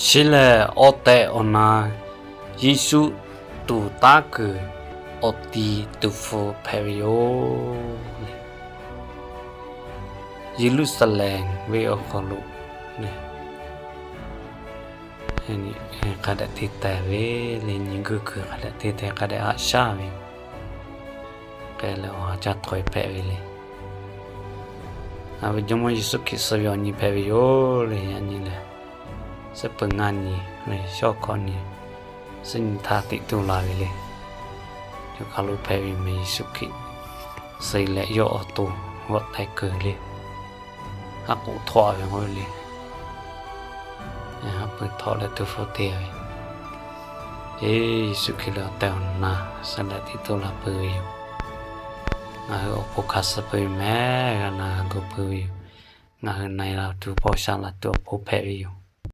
Chi lehˬ, awˬ tehˬ awˬ na Yeˍsuˆ tuˍ taˉ kuiˬ awˬ ti tuˍ hpfuh hpehꞈ ve yoˬ. Yeˍruˆsaˍlehnˍ venˇ awˬ hk'aw lo hk'a dehꞈ te teh ve le, nyi guˇ kuiˬ hk'a dehꞈ te teh, hk'a dehꞈ haꞈ shaˉ ve yoˬ. Hk'e leh awˬ ha caˇ htawˍ e hpehꞈ ve le. Ngaˬ ve Jawˇmawˇ Yeˍsuˆ Hkriꞈ suh ve awˬ nyi hpehꞈ ve yoˬ le. Yaꞈ nyi lehˬ, suhˉ peuˬ ngaˇ nyi ve shawˉ hkawˇ nyi, suhˉ nyi htaˇ teꞈ tuˬ la ve le. Yawˇ kaˬ lo hpehꞈ ve meh Yeˍsuˆ Hkriꞈ suh leh yawˇ awˬ to g'awˆ teh kuiˬ le. Haˉ k'oˆ htawˆ ve k'oˆ ve le. Haˉ pui htawˆ leh tuˍ hpfuh te ve. Eˬ, Yeˍsuˆ Hkriꞈ lehˬ awˬ tehˬ awˬ na suh leh teꞈ tuˬ la peuˬ ve yoˬ. Ngaˬ hui awˬ pon hk'a suh peuˬ ve meh, g'a na g'a gu peuˬ ve yoˬ. Ngaˬ hui na e la tuˬ, paw sha la tuˬ awˬ pon hpehꞈ ve yoˬ.